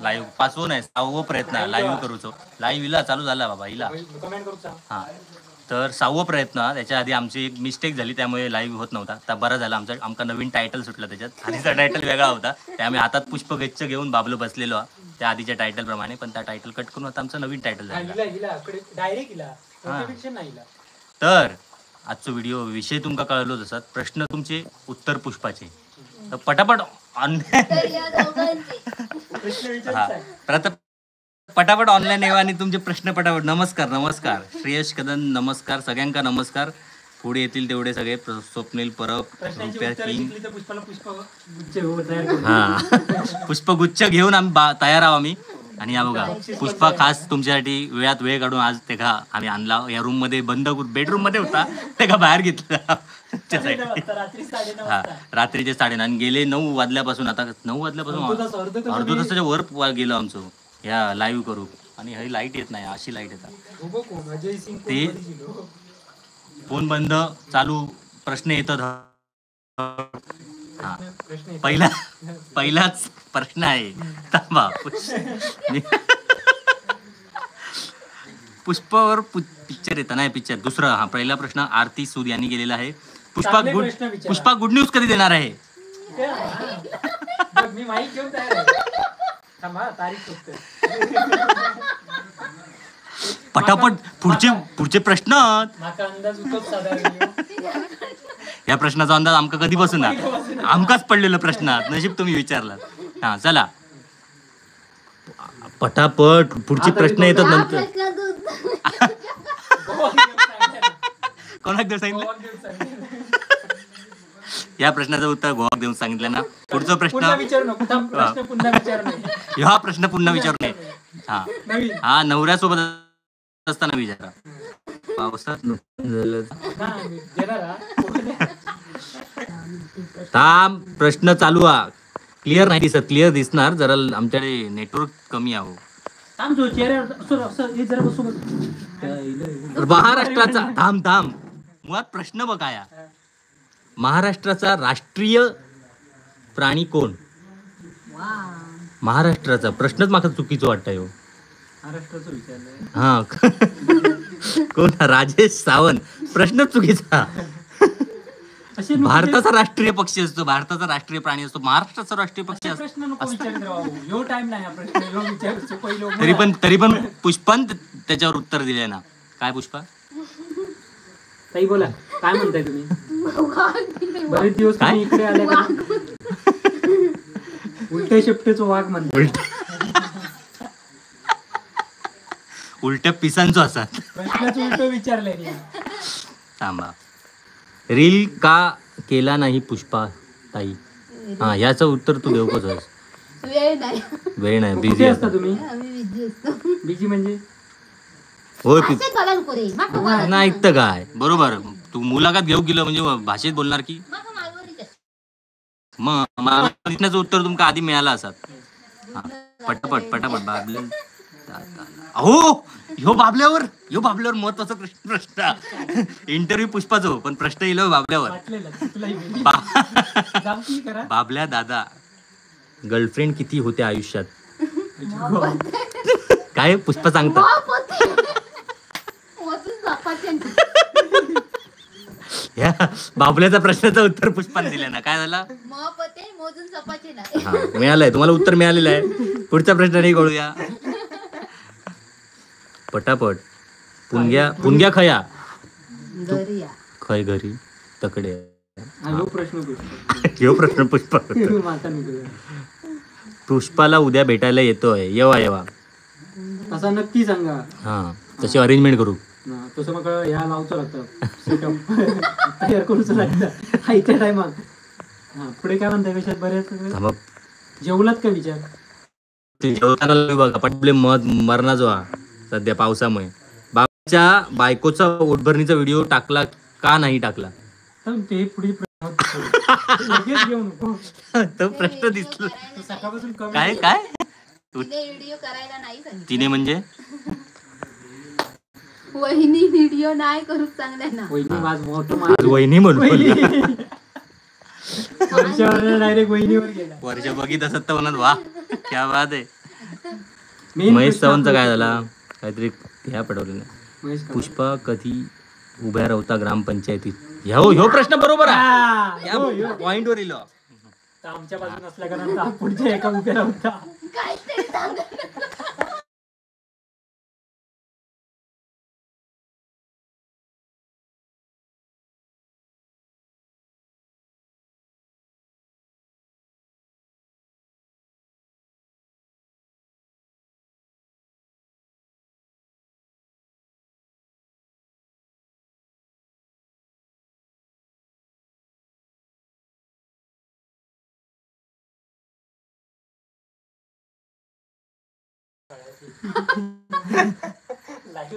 Live. पाचवो नाही, सहावं प्रयत्न लाईव्ह करूचो. लाईव्ह इला चालू झाला बाबा इला. कमेंट करूचा. हां, तर सहावं प्रयत्न. त्याच्या आधी आमची एक मिस्टेक झाली, त्यामुळे लाईव्ह होत नव्हता. तर बरं झालं आमचा, आमका नवीन टायटल सुटलं त्याच्यात. आधीचा टायटल वेगळा होता, त्यामुळे हातात पुष्पगुच्छ घेऊन बाबलो बसलेलो त्या आधीच्या टायटल प्रमाणे, पण त्या टायटल कट करून आता आमचं नवीन टायटल झालं. तर आजचा व्हिडिओ विषय तुमका कळलो जसा प्रश्न तुमचे उत्तर पुष्पाचे. तर पटापट ऑनलाईन पटापट ऑनलाईन येवा आणि तुमचे प्रश्न पटापट. नमस्कार नमस्कार श्रेयश कदम, नमस्कार सगळ्यांका नमस्कार. पुढे येतील तेवढे सगळे, स्वप्नील परब, रुपया किंग, हा पुष्पगुच्छ घेऊन आम्ही तयार आहोत आम्ही. आणि या बघा पुष्पा खास तुमच्यासाठी वेळात वेळ काढून आज तेका आम्ही आणला. या रूम मध्ये बंद बेडरूम मध्ये होता, तेका बाहेर घेतला. हा, रात्रीचे 9:30 आणि गेले 9 वाजल्यापासून, आता 9 वाजल्यापासून अर्धा तासाच्या वर गेलो आमचं ह्या लाईव्ह करू. आणि ही लाईट येत नाही, अशी लाईट येतात. ते फोन बंद चालू प्रश्न येतात. हा, पहिला पहिलाच प्रश्न आहे. थांबा, पुष्पावर पिक्चर येतं नाही, पिक्चर दुसरा. हा पहिला प्रश्न आरती सूद यांनी केलेला आहे. Pushpa good, Pushpa good news कधी देणार आहे? मी माईक घेऊन तयार आहे. पटापट पुढचे पुढचे प्रश्न. या प्रश्नाचा अंदाज आमका कधी बसून आमकाच पडलेला प्रश्न, नशीब तुम्ही विचारला. हा चला पटापट पुढचे प्रश्न येतात नंतर. कोणाक देऊ सांगितलं या प्रश्नाचं उत्तर? गोवाक देऊन सांगितलं ना. पुढचा प्रश्न, हा प्रश्न पुन्हा विचारू नये. हा हा, नवऱ्यासोबत असताना विचारा. पावसात झालं. थांब, प्रश्न चालू हा. क्लिअर नाही दिसत, क्लिअर दिसणार जरा, आमच्याकडे नेटवर्क कमी आहो. महाराष्ट्राचा, थांब थांब, मुळात प्रश्न बघा या. महाराष्ट्राचा राष्ट्रीय प्राणी कोण? महाराष्ट्राचा प्रश्नच माका चुकीचं वाटतंय. हा कोण? राजेश सावंत. प्रश्न चुकीचा. भारताचा राष्ट्रीय पक्षी असतो, भारताचा राष्ट्रीय प्राणी असतो, महाराष्ट्राचा राष्ट्रीय पक्षी असतो. तरी पण पुष्पान त्याच्यावर उत्तर दिले ना. काय पुष्पा ताई बोला, काय म्हणताय तुम्ही? बरेच दिवस तुम्ही इकडे आले. उलट्या शेपटेचो वाघ म्हणतात. उलट्या पिसांचो असा प्रश्नाचं उलट विचारलंय. थांबा, रील का केला नाही पुष्पा ताई? हा, याचं उत्तर तू देऊ कसं? वेळ नाही, वेळ नाही, बिझी असता तुम्ही. बिझी म्हणजे होय नाही तर काय? बरोबर, तू मुलाखत घेऊ गेलं म्हणजे भाषेत बोलणार की मग प्रश्नाचं उत्तर तुमका आधी मिळालं असत. पटापट पटापट बाबले. अहो ह्यो बाबल्यावर, ह्यो बाबल्यावर महत्वाचा प्रश्न. इंटरव्ह्यू पुष्पाचो पण प्रश्न येईल बाबल्यावर. बाबल्या दादा, गर्लफ्रेंड किती होत्या आयुष्यात? काय पुष्पा सांगता? बाबल्याचा प्रश्नाचं उत्तर पुष्पाने दिलं ना. काय झालं? हा मिळालंय तुम्हाला उत्तर मिळालेलं आहे. पुढचा प्रश्न नाही कळूया पटापट. पुणग्या पुणग्या खया खय घरी तकडे. ह्यो प्रश्न पुष्पा. पुष्पाला उद्या भेटायला येतोय, येवा येवा. तसा नक्की सांगा. हा तशी अरेंजमेंट करू. तसं मग ह्या लावचं लागतं, सेटअप तयार करूच लागतं आयत्या टायमात. हा पुढे काय म्हणताय विषयात? बरेच जेवलात का विचार? जेवताना बघा पटले मत मरणाचो हा सध्या पावसामुळे. बाबाच्या बायकोचा ओटभरणीचा व्हिडिओ टाकला का नाही टाकला? ते पुढे तो प्रश्न दिसला. काय काय तिने म्हणजे वहिनी व्हिडिओ नाही करू चांगल्या ना. वहिनी म्हणून डायरेक्ट वहिनीवर गेला. वर्ष बघित असत तर म्हणत वा क्या बात आहे. महेश चव्हाणचा काय झाला काहीतरी ह्या पडवलं नाही. पुष्पा कधी उभ्या राहता ग्रामपंचायतीत? ह्यो ह्यो प्रश्न बरोबर आहे, पॉइंट वर इलो. आमच्या बाजून असल्या कारण पुढच्या एका उभ्या राहता.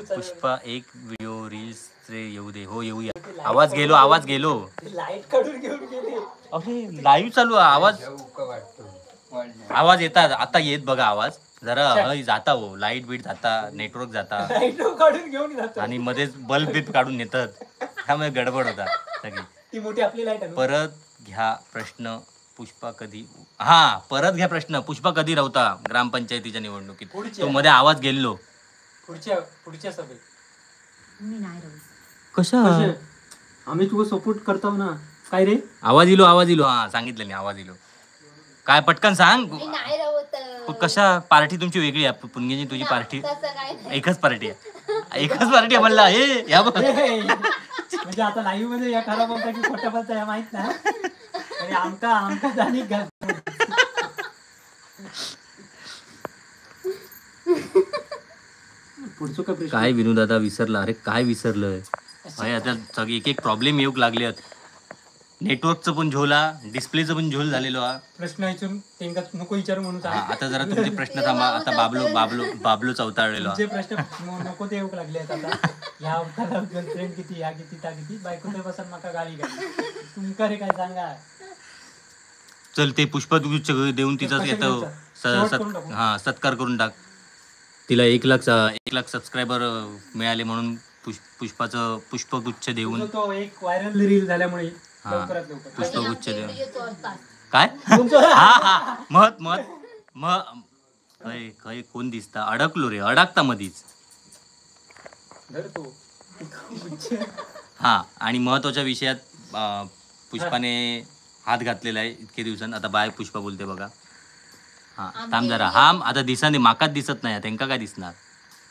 पुष्पा एक व्हिडिओ रील्स रे येऊ दे. हो येऊया. आवाज गेलो, आवाज गेलो. लाईट काढून घेऊन गेले. अरे लाईव्ह चालू आहे. आवाज आवाज येतात आता, येत बघा आवाज जरा जाता. हो लाईट बीट जाता, नेटवर्क जाता, काढून घेऊन जातो आणि मध्येच बल्ब बीट काढून नेतात, त्यामुळे गडबड होता सगळी. ती मोठी आपली लाईट. परत घ्या प्रश्न पुष्पा कधी, हा परत घ्या प्रश्न पुष्पा कधी राहता ग्रामपंचायतीच्या निवडणुकीत? तो मध्ये आवाज गेलो. पुढच्या पुढच्या सभेत मी नाही राहू. कशा आम्ही तुला सपोर्ट करतो ना. काय रे आवाज इलो, आवाज इलो. हा सांगितलं मी, आवाज इलो. काय पटकन सांग. नाही राहत. कशा पार्टी तुमची वेगळी आहे पुणगेची, तुझी पार्टी एकच पार्टी आहे, एकच पार्टी आहे म्हणला. हे या म्हणजे आता लाईव्ह मध्ये या खरा बोलता की खोटा बोलता या माहित नाही. आणि आमका आमका जाणी घाल. काय विनोद दादा विसरला? अरे काय विसरलंय भाई, आता सगळे एक एक प्रॉब्लेम येऊ लागले आहेत. नेटवर्कचं पण झोला, डिस्प्लेचं पण झोल झालेलो हा प्रश्न. इथून त्यांना नको विचारू म्हणून आता जरा तुमचे प्रश्न थांबा. आता बाबलो बाबलो बाबलो चौताळलेलो. जे प्रश्न नको ते येऊ लागले आहेत आता. ह्या अवताला गर्लफ्रेंड किती, ह्या किती, त्या किती, बायको ते बसन माका गाली गाली. तुमका रे काय सांगा. चल ते पुष्पगुच्छ देऊन तिचा येतं हा सत्कार करून टाक तिला. 1 लाख 1 लाख सबस्क्रायबर मिळाले म्हणून पुष्पाचं पुष्पगुच्छ देऊन तो एक व्हायरल रील झाल्यामुळे पुष्पगुच्छ देऊन काय हा हा मत मत म खय कोण दिसता? अडकलो रे, अडकता मधीच. हा आणि महत्वाच्या विषयात पुष्पाने हात घातलेला आहे इतके दिवसांत. आता बाय पुष्पा बोलते बघा. हा थांब जरा. हा आता दिसा नाही, माकाच दिसत नाही, त्यांका काय दिसणार.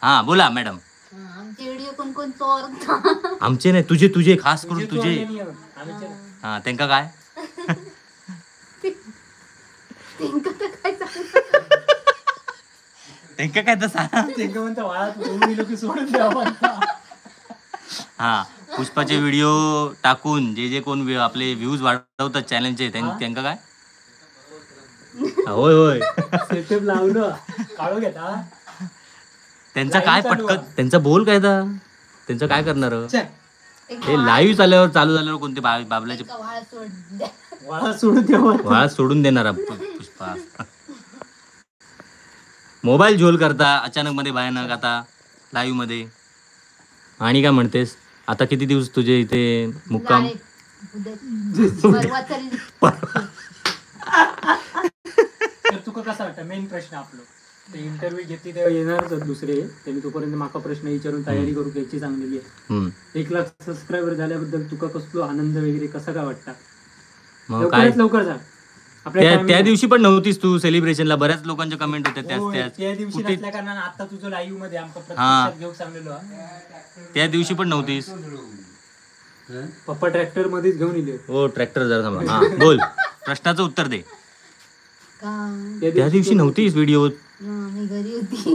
हा बोला मॅडम. आमचे व्हिडिओ कोण कोण चोरता? आमचे नाही, तुझे तुझे खास करून तुझे. हा त्यांका काय त्यांका काय तसा. हा पुष्पाचे व्हिडिओ टाकून जे जे कोण आपले व्ह्यूज वाढवतात चॅनलचे त्यांका काय? होय होय सेटअप लावलं काढू घेता त्यांचा काय पटकन त्यांचा बोल काय त्यांचं काय करणार? हे लाईव्ह चालल्यावर चालू झाल्यावर कोणते बाबल्याचे वाळा सोडून देणार पुष्पा. मोबाईल झोल करता अचानक मध्ये भयानक आता लाईव्ह मध्ये. आणि काय म्हणतेस आता किती दिवस तुझे इथे मुक्काम? तुका कसा वाटतं मेन प्रश्न आपलो ते इंटरव्ह्यू घेतली तेव्हा येणारच दुसरे, त्यांनी तोपर्यंत माका प्रश्न विचारून तयारी करू घ्यायची सांगलेली आहे. 1 लाख सबस्क्रायबर झाल्याबद्दल तुका कसलो आनंद वगैरे कसा काय वाटता? लवकरात लवकर सांग. त्या दिवशी पण नव्हतीस तू सेलिब्रेशनला, बऱ्याच लोकांच्या कमेंट होत्या त्याच त्या दिवशी नसल्या कारणानं आता तुझं लाईव्ह मध्ये आमका प्रत्यक्षात घेऊ सांगलेलो. त्या दिवशी पण नव्हतीस. पप्पा ट्रॅक्टर मध्येच घेऊन येले. हो ट्रॅक्टर जरा थांबा. हा बोल प्रश्नाचं उत्तर दे. त्या दिवशी नव्हतीस व्हिडिओ? मी घरी होती.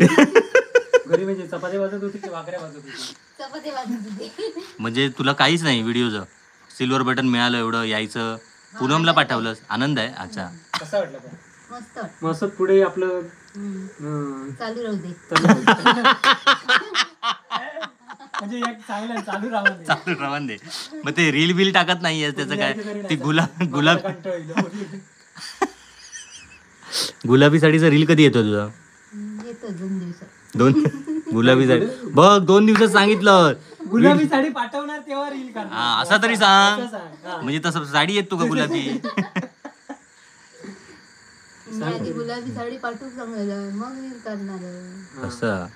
घरी म्हणजे चपाती भाजत होती की भाकऱ्या भाजत होती? चपाती भाजत होती. म्हणजे तुला काहीच नाही व्हिडिओचं? सिल्वर बटन मिळालं एवढं यायचं, पूनमला पाठवलंस, आनंद आहे. अच्छा कसं वाटलं? मस्त मस्त. पुढे आपलं चालू राहू दे. म्हणजे एक चांगलं चालू राहू दे, चालू राहू दे. मग ते रील बिल टाकत नाहीये त्याचं काय? ते गुलाब गुलाब गुलाबी साडीचा रील कधी येतो तुझा? येतो 2 दिवसात. 2 गुलाबी साडी बघ 2 दिवसात सांगितलं. गुलाबी साडी पाठवणार तेव्हा रील करणार. हा असा तरी सांग, म्हणजे तसं साडी येत तू का गुलाबी? आधी गुलाबी साडी पाठवूक सांगलेलं मग मी करणार. असं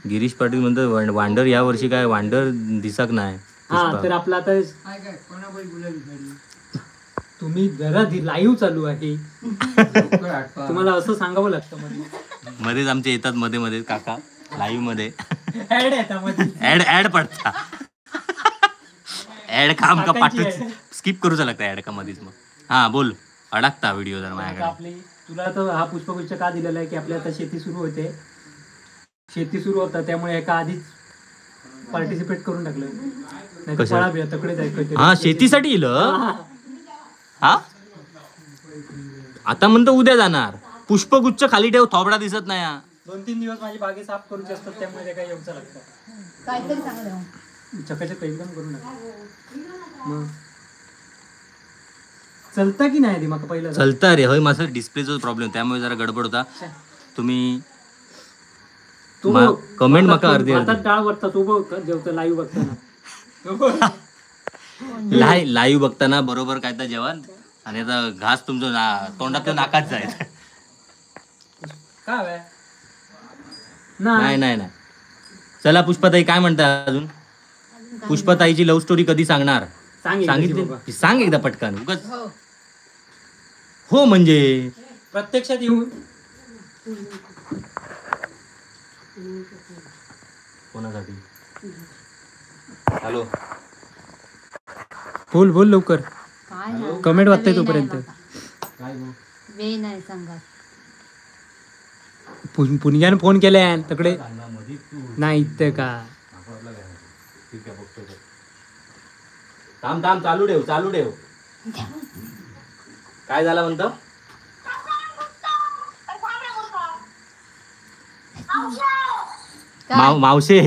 गिरीश पाटील म्हणतात वांडर या वर्षी काय वांडर दिसक नाही. हा तर आपला आता तुम्ही जरा लाईव्ह चालू आहे तुम्हाला असं सांगावं लागतं. मध्येच आमचे येतात मध्ये मध्ये काका लाईव्ह मध्ये ऍड येतात, ऍड ऍड पडता ऍड का आमका पाठवू स्किप करूचा लागता ऍड का मध्येच मग. हा बोल, अडकता व्हिडिओ जर माझ्याकडे. आपली तुला तर हा पुष्पगुच्छ का दिलेला आहे की आपल्या आता शेती सुरू होते, शेती सुरू होता त्यामुळे एका आधीच पार्टिसिपेट करून टाकलं. हा शेतीसाठी इल. हा आता म्हणतो उद्या जाणार. पुष्पगुच्छ खाली ठेव, थोबडा दिसत नाही. 2-3 दिवस माझी बागे साफ करूची असतात त्यामुळे काही येऊच लागतं. काहीतरी सांगलं चकाचक एकदम करून टाक. मग चलता की नाही माका पहिला चलता रे. होय माझा डिस्प्लेचा प्रॉब्लेम त्यामुळे जरा गडबड होता. तुम्ही कमेंट माका अर्धी आता टाळ वरता तू बघ जेवता लाईव्ह बघताना लाईव्ह बघताना बरोबर काय तर जेवण आणि आता घास तुमचं तोंडातलं नाकात जाईल. काय नाही नाही नाही. चला पुष्पाताई काय म्हणता अजून? पुष्पाताईची लव्ह स्टोरी कधी सांगणार? सांगितली सांग एकदा पटकन उगाच. हो म्हणजे प्रत्यक्षात येऊन कोणासाठी? हॅलो बोल बोल लवकर, कमेंट वाचतोय तोपर्यंत. वेळ नाही सांगा. पुण्याने फोन केलाय तकडे नाही इथं का? थांब थांब चालू ठेव चालू ठेव. काय झालं म्हणतो? मावशे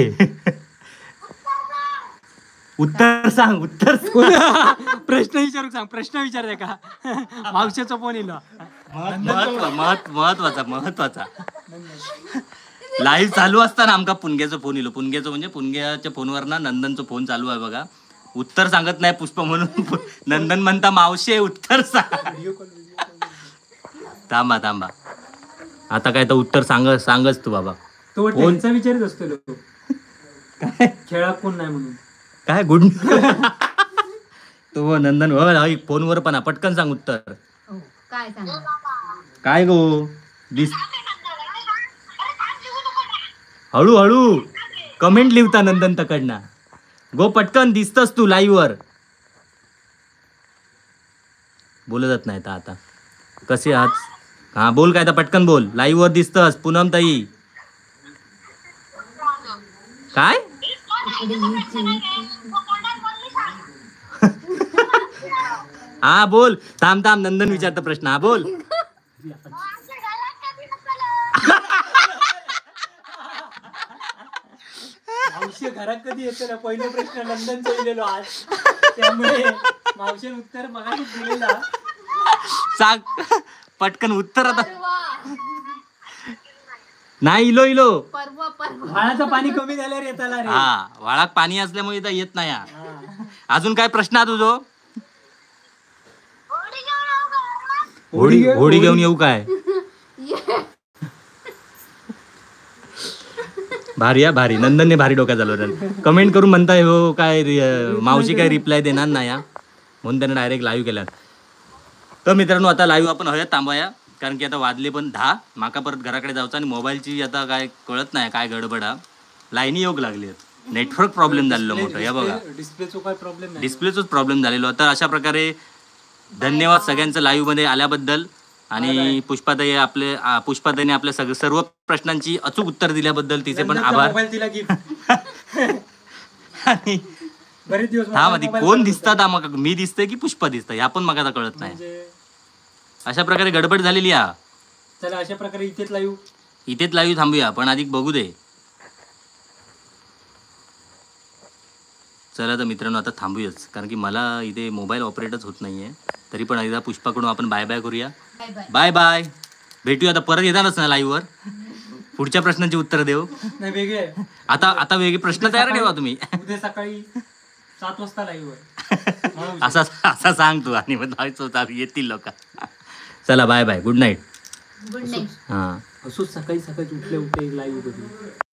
उत्तर सांग, उत्तर प्रश्न विचारू सांग, प्रश्न विचार का? मावशेचा फोन येईल. महत्वाचा महत्वाचा लाईव्ह चालू असताना आमका पुणग्याचा फोन येलो. पुणग्याचं म्हणजे पुणग्याच्या फोनवर ना नंदनचा फोन चालू आहे बघा. उत्तर सांगत नाही पुष्प म्हणून नंदन म्हणता मावशे उत्तर सांग. थांबा थांबा आता काय तर उत्तर सांग, सांगच तू बाबा. तो त्यांचा विचारच असतो लोक काय खेळा कोण नाही म्हणून काय गुड. तो नंदन फोनवर पण पटकन सांग उत्तर. काय सांग काय गो दिस हळूहळू कमेंट लिहिता नंदन तकडना. गो पटकन दिसतस तू लाईव्ह वर. बोलतच नाही आता कसे आहात? हा बोल काय तर पटकन बोल. लाईव्ह वर दिसतस पूनम ताई. काय हा बोल. थांब थांब नंदन विचारता प्रश्न. हा बोल. मावशी घरात कधी येतो ना पहिला प्रश्न नंदनचा दिलेलो आज, त्यामुळे मावशी उत्तर मगाशीच दिलेला. सांग पटकन उत्तर आता. नाही इलो इलो वाळाचं पाणी कमी झाल्यावर येताला रे. हा वाळात पाणी असल्यामुळे इथं येत नाही. अजून काय प्रश्न आहे तुझो? होडी होडी घेऊन येऊ काय? भारी हा भारी. नंदनने भारी डोक्यात चालवलं. कमेंट करून म्हणताय हो काय मावशी काय रिप्लाय देणार नाही म्हणून त्याने डायरेक्ट लाईव्ह केला. तर मित्रांनो आता लाईव्ह आपण हव्यात थांबाया कारण की आता वाजले पण 10. माका परत घराकडे जायचं आणि मोबाईलची आता काय कळत नाही काय गडबडा. लाईनी योग लागली आहेत, नेटवर्क प्रॉब्लेम झालेलो मोठं. या बघा डिस्प्लेचा काय प्रॉब्लेम नाही, डिस्प्लेचाच प्रॉब्लेम झालेलो. तर अशा प्रकारे धन्यवाद सगळ्यांचं लाईव्हमध्ये आल्याबद्दल आणि पुष्पाताई आपले पुष्पाताईने आपल्या सर्व प्रश्नांची अचूक उत्तर दिल्याबद्दल तिचे पण आभार. आणि हा मध्ये कोण दिसतात मी दिसतंय की पुष्पा दिसतंय ह्या पण मला आता कळत नाही. अशा प्रकारे गडबड झालेली आहे. चला अशा प्रकारे इथेच लाईव्ह थांबूया पण अधिक बघू दे. चला तर मित्रांनो आता थांबूयाच कारण की मला इथे मोबाईल ऑपरेटच होत नाहीये. तरी पण एकदा पुष्पाकडून आपण बाय बाय करूया. बाय बाय, भेटूया आता परत येणारच ना लाईव्हवर. पुढच्या प्रश्नांची उत्तर देऊ नाही वेगळे आता आता वेगळे प्रश्न तयार ठेवा तुम्ही. उद्या सकाळी 7 वाजता लाईव्हवर असा असा सांग तू आणि मग येतील लोक. चला, bye bye, good night. Good night. हां. असोच सकाळी सकाळी उठले उठले एक लाईव्ह करू.